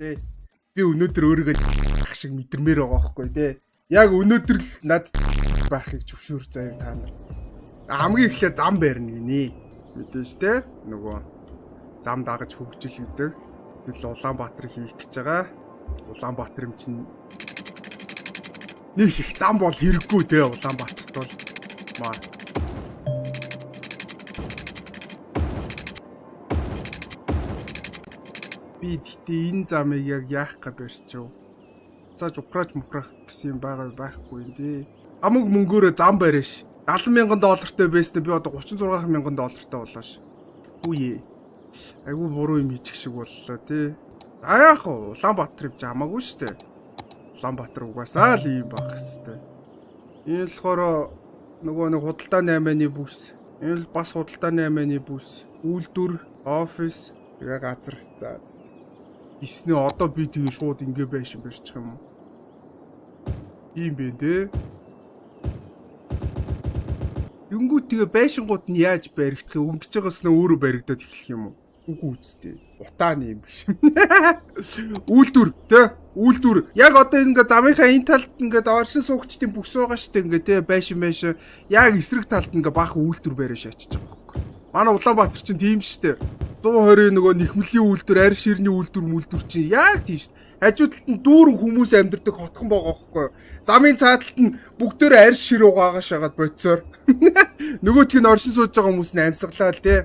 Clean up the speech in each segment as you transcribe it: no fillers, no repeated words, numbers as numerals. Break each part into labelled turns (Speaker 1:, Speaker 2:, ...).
Speaker 1: Тэ. Би өнөөдөр өөрийгөө ах шиг мэдэрмээр байгаа байхгүй тэ. Яг өнөөдөр л над байхыг зөвшөөр заяа та нар. Хамгийн эхлээ зам барина гинэ. Мэдээж тэ. Нөгөө зам дагаж хөгжил гэдэг. Тэгэл Улаанбаатар хийх гэж байгаа. Улаанбаатар юм чинь нэг их зам бол хэрэггүй те Улаанбаатарт бол маа. Би тэгтээ энэ замыг яг яах га барьчихв. Цааш ухрааж мухрах гэсэн юм байгаа байхгүй юм дээ. Амаг мөнгөөрөө зам барьш. 70 мянган доллартай байснаа би одоо 36 мянган доллартай болоо ш. Үе. Айгу буруу юм хийчих шиг боллоо тий. А яах вэ? Улаанбаатар юм чи хамаагүй шүү дээ. Улаанбаатар угаасаа л ийм байх хэвээр. Энэ болохоор нөгөө нэг худалдааны аймааны бүс. Энэ л бас худалдааны аймааны бүс. Үйлдвэр, офис, тэгээ газар. За. Гиснээ одоо би тэгээ шууд ингэ байшин барьчих юм уу? Ийм бэ те. Юнгүү тэгээ байшингууд нь яаж баригдах юм? Өнгөж байгаас нь өөрөө баригдаад эхлэх юм уу? Үгүй үсттэй. Утааны юм биш. Үйлдвэр те. Үйлдвэр. Яг одоо ингээ замынхаа энэ талд ингээ оршин суугчдын бүс байгаа штэ ингээ те байшин байшин. Яг эсрэг талд ингээ баахан үйлдвэр бариа шаачиж байгаа байхгүй. Манай Улаанбаатар чинь тийм штэ. 120 нөгөө нэхмэлийн үйлдвэр, арь ширний үйлдвэр, мүлдвэр чинь яг тийм штэ. Хажуу талд нь дүүрэн хүмүүс амьдардаг хотхон байгаа байхгүй. Замын цаад талд нь бүгдөө арь шир угаагаа шагаад бодсоор. Нөгөөх нь оршин сууж байгаа хүмүүс нь амьсгалаа л те.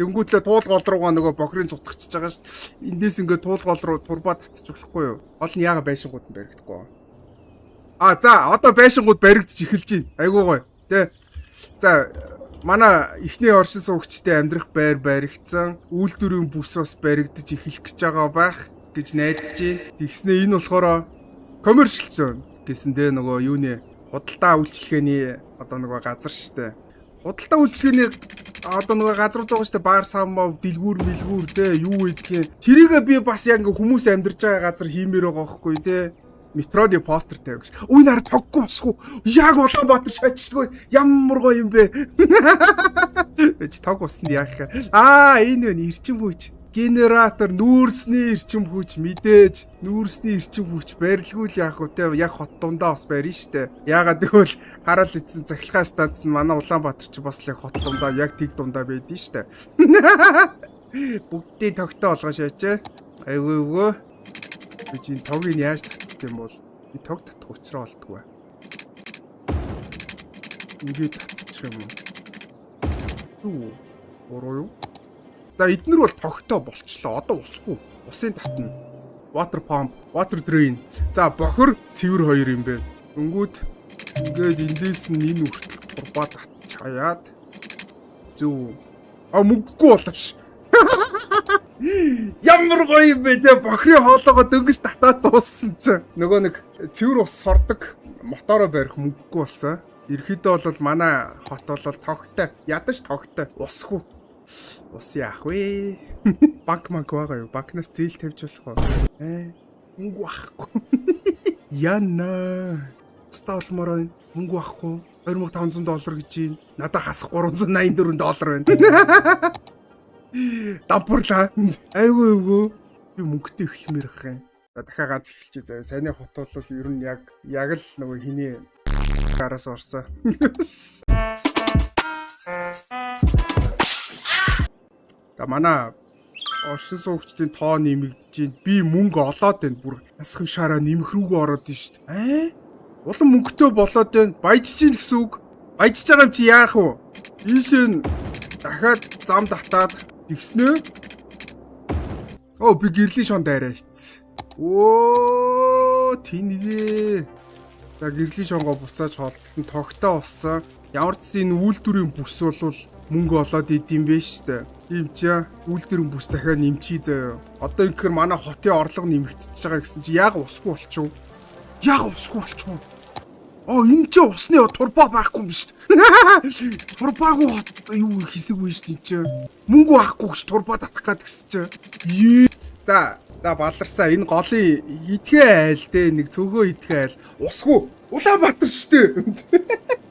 Speaker 1: Тэнгүүтлээ туул гол руугаа нөгөө бохрын цутгачж байгаа шүү дээ. Эндээс ингээ туул гол руу турбаа татчих болохгүй юу? Гол нь яага байшингууд нь баригдахгүй. А за одоо байшингууд баригдчих эхэлж байна. Айгуу гоё. Тэ. За манай эхний оршин суугчдын амьдрах байр баригдсан. Үйлдвэрийн бүс бас баригдаж эхэлэх гэж байгаа байх гэж найдаж байна. Тэгснээ энэ болохоор commercial zone гэсэн тэ нөгөө юуны худалдаа үйлчилгээний одоо нөгөө газар штэ. Худалдаа үйлчилгээний одоо нөгөө газрууд байгаа штэ, бар сам дэлгүүр мэлгүүр те юу гэдгийг. Тэрийгээ би бас яг ингээ хүмүүс амьдарч байгаа газар хиймээр байгаа байхгүй те. Метроны постэр тавь гэж. Үгүй нараа тоггүй босгүй. Яг Улаанбаатар шаачдгүй. Ямар гоё юм бэ. Эч тог усанд яах вэ? Аа энэ вэ эрчим хүч. Генератор, нүүрсний эрчим хүч мэдээж. Нүүрсний эрчим хүч барилгүй л яах вэ те. Яг хот дундаа бас барина штэ. Яагаад гэвэл хараал эцэн цахилгаан станц нь манай Улаанбаатар чи бас л яг хот дундаа яг тэг дундаа байдэн штэ. Бүгдийн тогтоо олгоо шаачээ. Айгүй айгүй. Би чинь тогийг яаж татд юм бол би тог татах учраа олдгүй. Ингээд татчих юм уу? Юу? Буруу юу? За эднэр бол тогтоо болчлоо. Одоо усгүй. Усын татна. Water pump, water drain. За бохор цэвэр хоёр юм бэ. Өнгүүд ингээд эндээс нь энэ хүртэл турбаа татчих хаяад. Зөв. А мөнгөгүй болоо ш. Ямар гоё юм бэ те, бохрын хоолоогоо дөнгөж татаад дууссан чинь. Нөгөө нэг цэвэр ус сордог мотороо барих мөнгөгүй болсон. Ерөнхийдөө бол манай хот бол тогтой. Ядаж тогтой. Усгүй. Ус яах вэ? Банк манк байгаа юу? Банкнаас зээл тавьж болох уу? Э мөнгө байхгүй. Яна. Уста болмоор байна. Мөнгө байхгүй. 2500 доллар гэж байна. Надаа хасах 384 доллар байна. Дампуурлаа. Айгүй айгүй. Би мөнгөтэй эхлэмээр ах юм. За дахиад ганц эхэлчихье заяа. Саяны хот бол ер нь яг яг л нөгөө хиний гараас орсон. За манай оршин суугчдын тоо нэмэгдэж байна. Би мөнгө олоод байна. Бүр хасах шаараа нэмэх рүүгээ ороод байна шүү дээ. Аа? Улам мөнгөтэй болоод байна. Баяжж чинь гэсэн үг. Баяжж байгаа юм чи яах вэ? Ийшээ нь дахиад зам татаад тэгснэ. Оо би гэрлийн шон дайраа ицсэн. Өө тэнийгээ. За гэрлийн шонгоо буцааж холдсон, тогтоо болсон. Ямар ч гэсэн энэ үйлдвэрийн бүс бол мөнгө олоод идэм бэ штэ. Тийм чи үйлдвэрийн бүс дахиад нэмчий заяа. Одоо ингэхээр манай хотын орлого нэмэгдчихэж байгаа гэсэн чи яг усгүй болчих уу? Яг усгүй болчих уу? Оо энэ чи усны турбаа байхгүй юм биш үү? Турбаагүй хот юу хэсэг үе шүү дээ чи. Мөнгө байхгүй гэж турбаа татах гээд гэсэн чи. За за баларсаа энэ голын идэхэ айл те нэг цөөхөө идэхэ айл усгүй Улаанбаатар шүү дээ.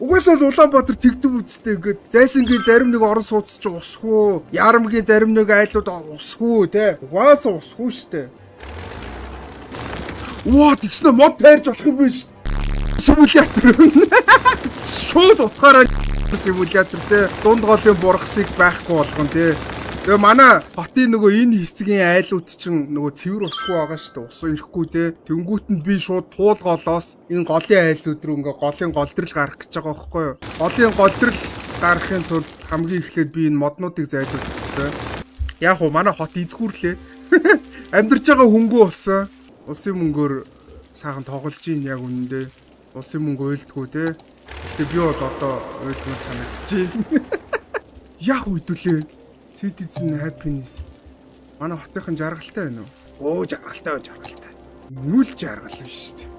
Speaker 1: Угаасаа л Улаанбаатар тэгдэв үсттэй ингээд зайсангийн зарим нэг орон сууц чи усгүй, Ярамгийн зарим нэг айлууд усгүй те. Угаасаа усгүй шүү дээ. Ваа, тэгснэ мод тайрж болох юм биш. Симулятор. Шууд утгаараа симулятор те. Дунд голын бургасыг байхгүй болгоно те. Тэгээ манай хотын нөгөө энэ хэсгийн айлууд чинь нөгөө цэвэр усгүй байгаа шүү дээ. Ус ирэхгүй те. Тэнгүүт нь би шууд туул голоос энэ голын айлууд руу ингээ голын голдрол гаргах гэж байгаа байхгүй юу? Голын голдрол гаргахын тулд хамгийн эхлээд би энэ моднуудыг зайлуулах хэрэгтэй. Яг уу манай хот эзгүүрлээ. Амьдарч байгаа хөнгөө болсон. Улсын мөнгөөр сайхан тоглож ийн яг үнэндээ. Улсын мөнгө уйлдгүй те. Гэтэ би бол одоо уйлмаар санагдчихээн. Яг үйдүүлээ. Citizen happiness. Манай хотынхан жаргалтай байна уу? Оо, жаргалтай байна, жаргалтай. Нүл жаргал биш шүү дээ.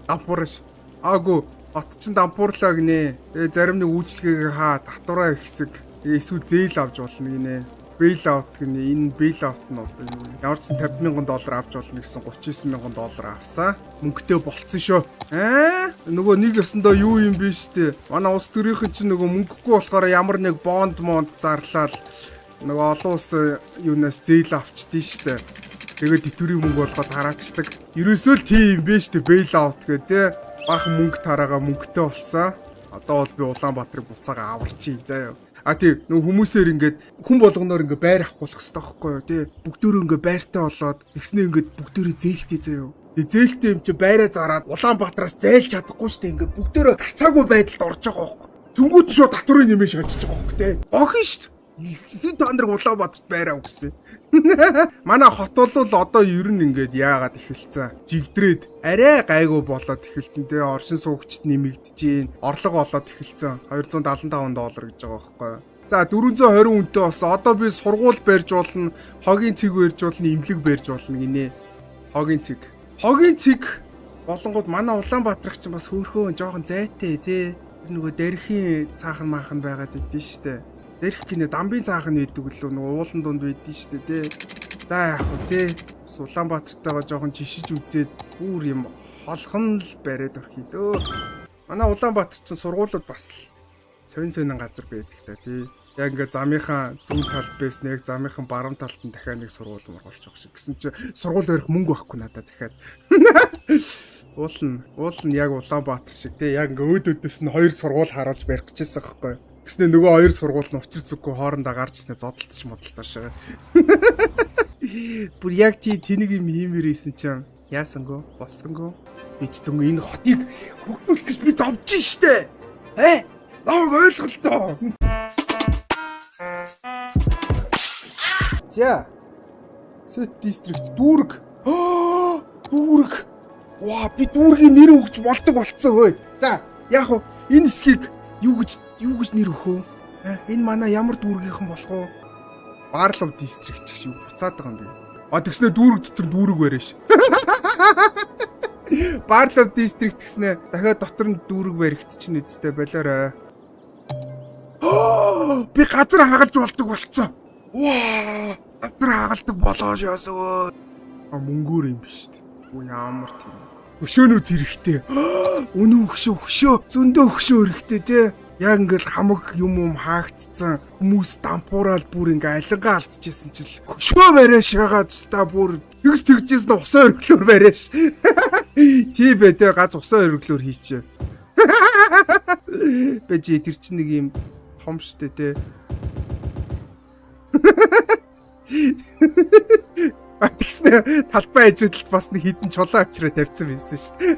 Speaker 1: Дампуураш. Аагүй, хот чин дампуурлаа гинэ. Тэгээ зарим нэг үйлчлэгээ хаа татвараа ихсэг. Тэгээ эсвэл зээл авч болно гинэ. Bail out гинэ. Энэ bail out нь одоо юу вэ? Ямар ч 50 мянган доллар авч болно гэсэн, 39 мянган доллар авсан. Мөнгөтэй болцсон шүү. Аа, нөгөө нэг ёсондоо юу юм бэ штэ. Манай улс төрийнхэн чинь нөгөө мөнгөгүй болохоор ямар нэг бонд монд зарлал нөгөө олон улс юунаас зээл авчдээ штэ. Тэгээд тэтгэврийн мөнгө болгоод тараачдаг. Ерөөсөө л тийм юм бэ штэ, bail out гэдэг те. Баахан мөнгө тараага мөнгөтэй болсон. Одоо бол би Улаанбаатарыг буцаага аварчий заяа. А тий, нөгөө хүмүүсээр ингээд хүн болгоноор ингээд байр авах болох хэрэгтэй байхгүй юу тий. Бүгдөө ингээд байртай болоод тэгснээ ингээд бүгдөө зээлтэй заяа. Тэг зээлтэй юм чи байраа зараад Улаанбаатараас зээлж чадахгүй штэ, ингээд бүгдөө гарцаагүй байдалд орж байгаа байхгүй. Тэнгүүд шууд татврын нэмээ шалжиж байгаа байхгүй тий. Охин штэ. Хин та нарыг Улаанбаатарт байр ав гэсэн. Манай хот бол одоо ер нь ингээд яагаад эхэлсэн. Жигдрээд арай гайгүй болоод эхэлсэн те. Оршин суугчд нэмэгдэж гин. Орлого олоод эхэлсэн. 275 доллар гэж байгаа байхгүй юу? За, 420 үнэтэй болсон. Одоо би сургууль барьж болно, хогийн цэг барьж болно, эмнэлэг барьж болно гинэ. Хогийн цэг. Хогийн цэг болонгууд манай Улаанбаатарх чинь бас хөөрхөн жоохон зайтай тий. Тэр нөгөө дэрхийн цаахан maaхан байгаад идэв штэ. Дэрх гинэ, дамбын цаахан байдаг лөө, нөгөө уулан дунд байдэн штэ тий. За, яах вэ тий. Бас Улаанбаатартайгаа жоохон жишиж үзээд бүр юм холхон л бариад орхий дөө. Манай Улаанбаатар чинь сургуулиуд бас л сонь сонин газар байдаг та тий. Яг ингээ замынхаа зүүн талд байсан, яг замынхан баруун талд нь дахиад нэг сургууль мургуулж байгаа шиг. Гэсэн чи сургууль барих мөнгө байхгүй надад дахиад. Уул нь яг Улаанбаатар шиг тий. Яг ингээ өөд өдөөс нь хоёр сургууль харуулж барих гэжсэн байхгүй. Гэснэ нөгөө хоёр сургууль нь учир зүггүй хоорондоо гарч ирснэ зодолтч модолтоо шиг. Бүр яг тий тэнийг юм хиймээр исэн чинь яасангүй болсонгүй. Би ч дөнгө энэ хотыг хөгжүүлэх гэж би зовж штэ. Э? Намайг ойлголтоо. За. Set district дүүрэг. Дүүрэг. Ваа, би дүүргийн нэр өгч болдог болцсон хөөе. За, яг хуу энэ хэсгийг юу гэж нэр өгөх вэ? Энэ манай ямар дүүргийнхэн болох вэ? Барлов district ч юу буцаад байгаа юм бэ? А, тэгснэ дүүрэг дотор дүүрэг барина ш. Барлов district гэснэ дахиад дотор нь дүүрэг баригдчихна үсттэй, болоорой. Би газар хагалж болдог болцсон. Ваа, газар хагалдаг болоо шаасаа. А, мөнгөөр юм биш үү? Үу, ямар тийм. Хөшөөнүүд хэрэгтэй. Үнэн хөшөө, хөшөө, зөндөө хөшөө хэрэгтэй те. Яг ингээл хамаг юм юм хаагдцсан, хүмүүс дампуурал бүр ингээ алингаа алдчихсан чил хөшөө бариаш шагаад тустаа бүр тэгж тэгжсэн, усан өргөлөөр бариаш. Тий бэ те, гац усан өргөлөөр хийчээ. Бэжи тэр чинь нэг юм том штэ те. А, тэгснэ талбай хажуудалд бас нэг хідэн чулуу авчраа тавьсан байсан шүү дээ.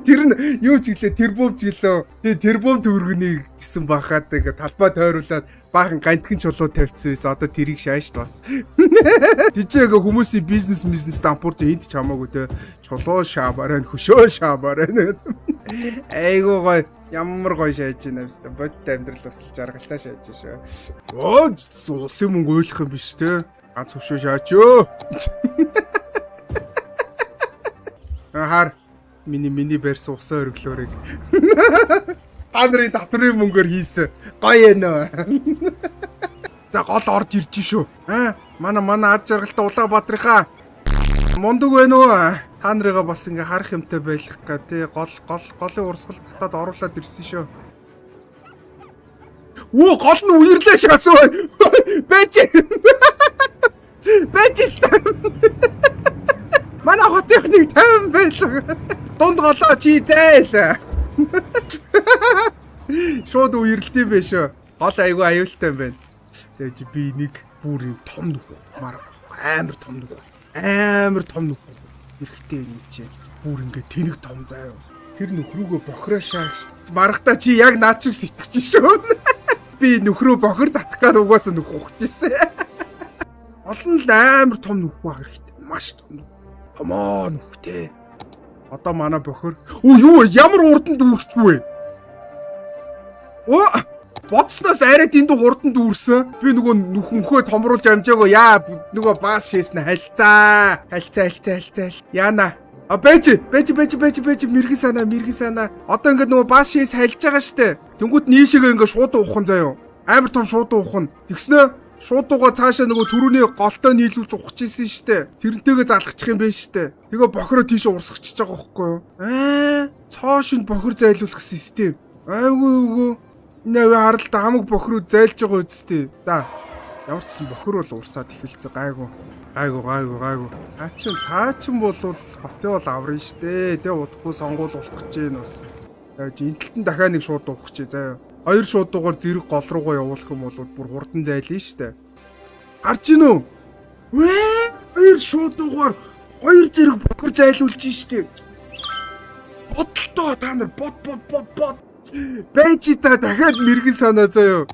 Speaker 1: Тэр нь юу ч гэлээ, тэрбум ч гэлөө. Тэгээ тэрбум төгрөгнийг гэсэн бахаад ингээ талбай тойруулаад баахан гантхан чулуу тавьсан байсан. Одоо тэрийг шаашд бас. Тийч ингээ хүмүүсийн бизнес бизнес дампуурч энд ч хамаагүй те. Чулуу шаамаар байна, хөшөө шаамаар байна. Айгуу гоё. Ямар гоё шааж байна юм бэ? Бодит амьдрал бас л жаргалтай шааж шүү. Оо, улсын мөнгө уйлах юм биш те. Ганц хөшөө шаач өө. Хаар миний барьсан усан өргөлөөрийг. Та нарын татврын мөнгөөр хийсэн. Гоё ээ. За, гол орж ирж шүү. Аа, манай ад жаргалтай Улаанбаатарынхаа мундаг байна уу? Та нарыгаа бас ингээ харах юмтай байх га тий, гол гол голын урсгал татаад оруулаад ирсэн шүү. Үу, гол нь үерлээ шаасан. Байж. Байж л та. Манай хотынхныг 50 байлга. Дунд голоо чи зайл. Шууд үерлдэм байх шүү. Гол айгүй аюултай юм байна. Тэгээ чи би нэг бүр юм том нүх ухмаар амар том нүх. Амар том нүх хэрэгтэй юм чи. Бүр ингээ тэнэг том заяа. Тэр нөхрүүгөө бохроошаа гэж. Маргахдаа чи яг наад шиг сэтгэж шүү. Би нөхрөө бохор татах гээд угаасаа нүх ухаж ирсэн. Олон л амар том нүх байх хэрэгтэй. Маш том нүх. Томоо нүхтэй. Одоо манай бохор. Өө юу ямар урдан дүүрч вэ? Оо бодсноос арай дэндүү хурдан дүүрсэн. Би нөгөө нүхөнхөө томруулж амжаагүй. Яа нөгөө баас шээснэ халицаа. Халицаа халицаа халицаа. Яана. А байж байж байж байж байж мэрэгэн санаа мэрэгэн санаа. Одоо ингээд нөгөө баас шээс хальж байгаа штэ. Тэнгүүт нийшээгээ ингээд шууд уухан заяо. Амар том шууд уухан. Тэгснэ шуудууга цаашаа нөгөө түрүүний голтой нийлүүлж ухаж исэн штэ. Тэрнтэйгээ залгачих юм байна штэ. Тэгээ бохороо тийш урсгачихж байгаа байхгүй юу? Аа цоо шинэ бохор зайлуулах систем. Айгүй үгүй. Нэ харалт хамаг бохруу зайлж байгаа үсттэй. За ямар ч гэсэн бохор бол урсаад эхэлсэн гайгүй. Гайгүй гайгүй гайгүй. Цаачин цаачин болвол хотын бол аврна штэ. Тэ удахгүй сонгуул болох гэж байна бас. Яг энэ талд нь дахиад нэг шууд дуух чи заяа. Хоёр шууд дуугаар зэрэг гол руугаа явуулах юм бол бүр хурдан зайлна штэ. Гарч ийн үү? Вэ? Хоёр шууд дуугаар хоёр зэрэг бохор зайлуулж штэ. Бодлоо та нар бод бод бод бод. Байж та дахиад мэрэгэн санаа заяа.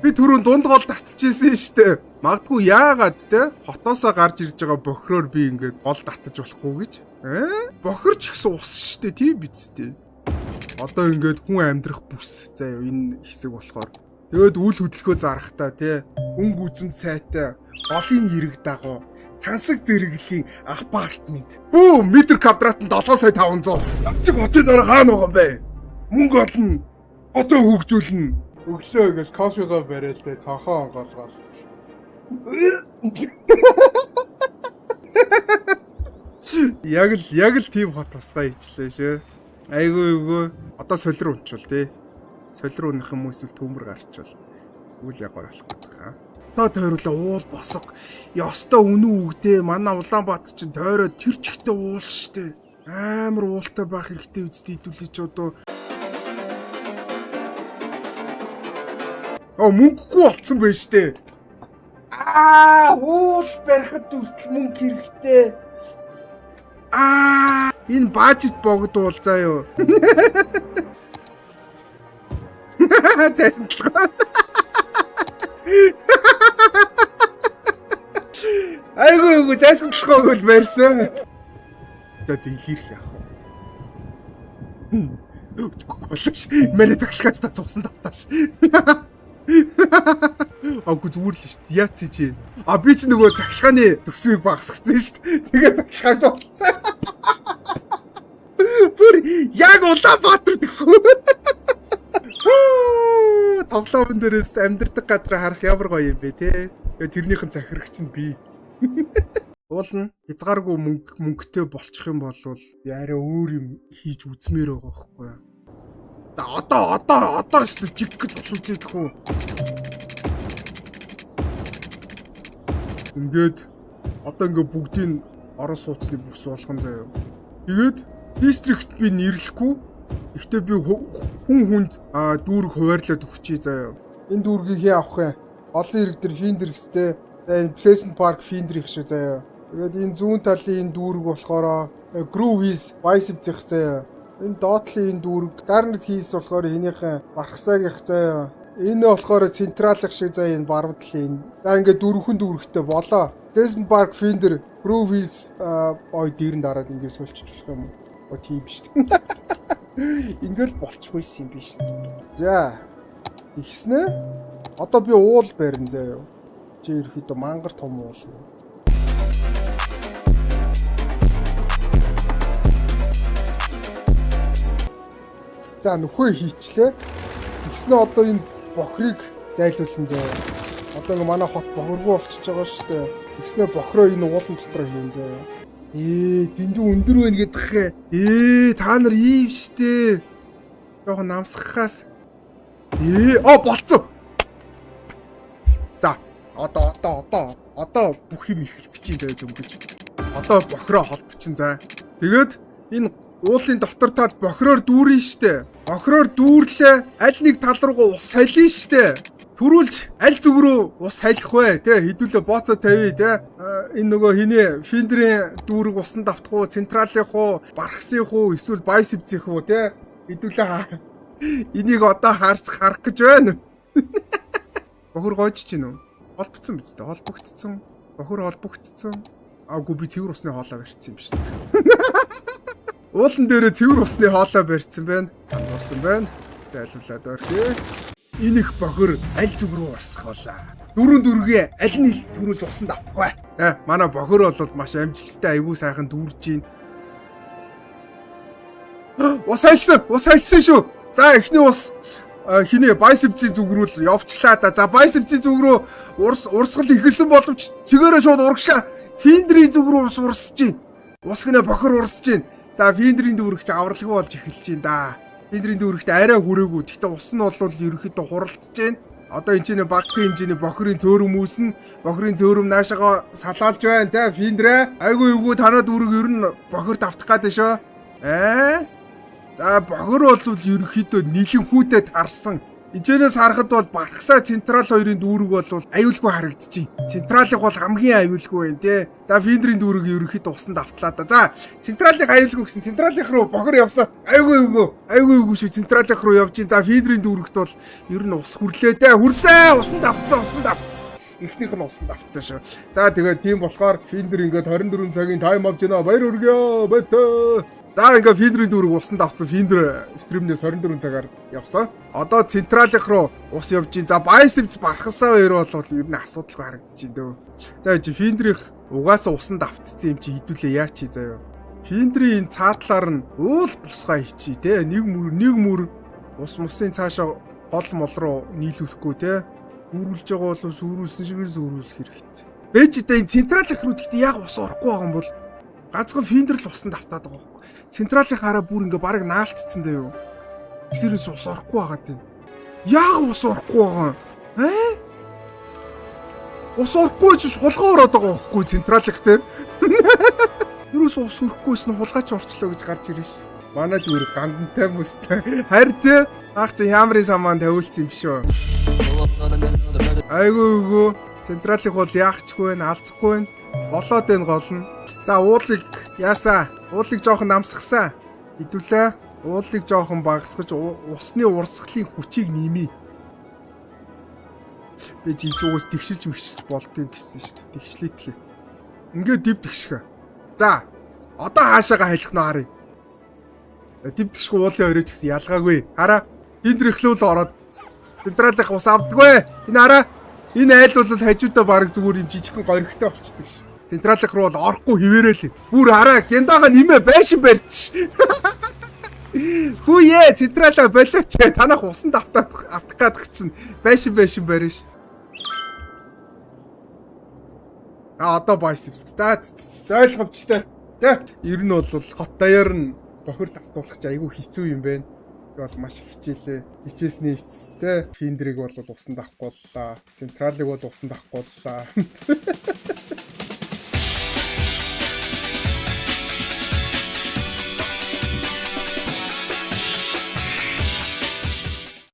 Speaker 1: Би түрүүн дунд гол татчихсэн штэ. Магадгүй яагаад те хотоосоо гарч ирж байгаа бохроор би ингээд гол татаж болохгүй гэж. Э? Бохор ч ихсэн ус штэ тийм биз дээ. Одоо ингээд хүн амьдрах бүс заяа энэ хэсэг болохоор. Тэгээд үл хөдлөхөө зарахтаа те өнгө үзэм сайтай голын хэрэг дагуу тансаг зэрэглэлийн апартмент. Бүү метр квадрат нь 7 сая 500. Чиг хотын дараа хаана байгаа юм бэ? Мөнгө олно. Одоо хөгжүүлнэ. Өглөө ингээл кофегоо барайл тэ цонхоо онгоолгоол. Яг л яг л тийм хот тусгай ичлээ шүү. Айгүй айгүй. Одоо солир унчвал тий. Солир унах юм уу эсвэл төмөр гарчвал. Үл яг гоё болох гэдэг хаа. Одоо тойруулаа уул босго. Ёстой үнэн үгдээ. Манай Улаанбаатар чинь тойроо тэр чигтээ уул штэ. Амар уултай байх хэрэгтэй үсттэй хэдүүлээ ч одоо. Оо мөнгөгүй болцсон байж штэ. Аа уул барихад хүртэл мөнгө хэрэгтэй. Аа энэ бажет богдуул заа юу. Зайсан толгой. Айгүй айгүй зайсан толгойг л барьсан. За зэлэрх яах вэ? Тэгвэл боловч манай захилгаач та цугсан тавтааш. Аагүй зүгээр л шүү дээ. Яац чи. А би ч нөгөө захилгааны төсвийг багасгасан шүү дээ. Тэгээ захилгааг болцсон. Бүр яг Улаанбаатар төхөө. Тоглоомн дээрээс амьдрдаг газраа харах ямар гоё юм бэ те. Тэгээ тэрнийхэн захирагч нь би. Уул нь хязгааргүй мөнгөтэй болчих юм бол би арай өөр юм хийж үзмээр байгаа байхгүй юу? Одоо одоо одоо шүү дээ жиг гэж ус үзээд хөө. Ингээд одоо ингээ бүгдийн орон сууцны бүс болгон заяа. Тэгээд district би нэрлэхгүй. Гэхдээ би хүн хүнд дүүрэг хуваарлаад өгчий заяа. Энэ дүүргийг хий авах юм? Олон хэрэг дэр Финдер гэстэй. За энэ Pleasant Park Финдер их шиг заяа. Тэгээд энэ зүүн талын энэ дүүрэг болохоор Groove Hills Bicep зэх заяа. Энэ доотлын энэ дүүрэг Garnet Hills болохоор энийхэн Бархсаагийнх заяа. Энэ болохоор Централх шиг заяа энэ баруун талын. За ингээд дөрвөн дүүрэгтэй болоо. Pleasant Park Finder Groove Hills ой дээр нь дараад ингээд сольчих болох юм уу? О тийм шүү дээ. Ингээл болчихгүйсэн юм биш. За. Ихснэ. Одоо би уул барин заяа. Чи ерөөхдөө мангар том уул юм. За нөхөө хийчлээ. Тэгснэ одоо энэ бохрыг зайлуулсан заяа. Одоо ингээ манай хот бохоргүй болчихж байгаа шүү дээ. Тэгснэ бохроо энэ уулан дотор хийн заяа. Дэндүү өндөр байна гэдэгхээ. Та нар ийм штэ. Жохон намсгахаас. Болцсон. За, одоо бүх юм эхлэх гэж юм даа дөнгөж. Одоо бохироо холбочин за. Тэгээд энэ уулын дотор тал бохироор дүүрэн штэ. Бохироор дүүрлээ. Аль нэг тал руугаа ус халина штэ. Түрүүлж аль зүг рүү ус халих вэ? Тэ, хэдүүлээ бооцоо тавья тэ. Энэ нөгөө хиний Финдрийн дүүрэг усан давтах уу, Централынх уу, Бархсынх уу, эсвэл Байсевцийнх үү тэ. Хэдүүлээ энийг одоо харц харах гэж байна. Бохор гоожч гин үү? Холбогдсон биз дээ. Холбогдсон. Бохор холбогдсон. Аагүй, би цэвэр усны хоолой барьсан юм шүү дээ. Уулан дээрээ цэвэр усны хоолой барьсан байна. Хандуулсан байна. Зайлуулаад орхиё. Энэ их бохор аль зүг рүү урсах болаа? Дөрөв дөрвгээ аль нь төрүүлж усанд автах вэ? Манай бохор бол маш амжилттай, айгүй сайхан дүүрж байна. Ус альсан, ус альсан шүү. За, эхний ус хиний Байсевцийн зүг рүү л явчлаа да. За, Байсевцийн зүг рүү урс урсгал эхэлсэн боловч цэгээрээ шууд урагшаа Финдрийн зүг рүү ус урсж байна. Ус гинэ, бохор урсж байна. За, Финдрийн дүүрэгч авралгүй болж эхэлж байна да. Финдрийн дүүрэгт арай хүрээгүй. Гэхдээ ус нь бол ерөнхийдөө хуралдаж байна. Одоо энэ чинь багахан хэмжээний бохирын цөөрөм үүснэ. Бохирын цөөрөм наашаага салаалж байна те, Финдрээ. Айгүй эвгүй, танаа дүүрэг ер нь бохир давтах гээд шүү. Аа? За, бохир бол ерөнхийдөө нэлэнхүүтэй тарсан. Эжэнээс харахад бол Бархсаа, Централ хоёрын дүүрэг бол аюулгүй харагдчихээн. Централыг бол хамгийн аюулгүй байна те. За, Финдрийн дүүрэг ерөнхийдөө усанд автлаа да. За, Централыг аюулгүй гэсэн, Централынх руу бохир явсан. Айгүй эвгүй. Айгүй эвгүй шүү, Централынх руу явж гин. За, Финдрийн дүүрэгт бол ер нь ус хүрлээ те. Хүрсэн! Усанд автсан, усанд автсан. Эхнийх нь усанд автсан шүү. За, тэгээд тийм болохоор Финдер ингээд 24 цагийн time авч байна. Баяр хүргэе. Бэтэ. За, ингээ Финдрийн дүүрэг усанд автсан. Финдер stream нээс 24 цагаар явсан. Одоо Централынх руу ус явж гин. За, Байсевц, Бархасаа хоёр бол ер нь асуудалгүй харагдаж байна дөө. За, чи Финдрийнх угаасаа усанд автцсан юм чи хэдүүлээ яа чи заяа. Финдрийн энэ цаатлаар нь уул бусгаа хийчи те. Нэг мөр ус мусын цаашаа гол мол руу нийлүүлэхгүй те. Үүрүүлж байгаа бол сүрүүлсэн шиг л сүрүүлэх хэрэгтэй. Бэж дээ, энэ Централынх руу гэхдээ яг ус орохгүй байгаа юм бол ганцхан Финдер л усанд автаад байгаа байхгүй. Централын хараа бүр ингээ бараг наалтцсан заяо. Эсэрээс ус орохгүй байгаа тийм. Яг ус орохгүй байгаа. Ээ? Ус орохгүй ч хулгай ороод байгаа байхгүй Централынх дээр. Юус ус өрөхгүйс нь хулгайч орчлоо гэж гарч ирнэ ш. Манай дүүр гандантай мөстэй. Харин те. Ах чи ямрын самаан тавиулсан юм шүү. Айгүй үгүй. Централынх бол яахчгүй байна, алцахгүй байна. Болоод байна гол нь. За, уулыг яасаа? Уулыг жоохон намсгасан. Хэдүүлээ. Уулыг жоохон багасгаж усны урсгалын хүчийг нэмье. Би жижигээс тэгшилж мэгшилж болдгийг гэсэн шүү дээ. Тэгшлээдхий. Ингээд див тэгшгэ. За, одоо хаашаага халих нь харъя. Див тэгшгүй уулын оройч гэсэн ялгаагүй. Хараа. Хиндрихлүүл ороод Централынх ус авдаггүй. Энэ хараа. Энэ айл бол хажуудаа бараг зүгээр юм жижигхэн горигтой болчдөг ш. Централынх руу бол орохгүй хിവэрэл. Бүр хараа, гендаага нэмээ байшин барьчих. Хүүе, Централаа болооч. Танах усанд автаад автах гадах чинь байшин барина ш. А, одоо biceps. За, ойлгомжтой. Тэ. Ер нь бол хот даяар нь бохир давтуулах чи айгүй хэцүү юм байна. Би бол маш хичээлээ. Хичээсний эцэстээ Финдрийг бол усанд авахгүй боллаа. Централыг бол усанд авахгүй боллаа.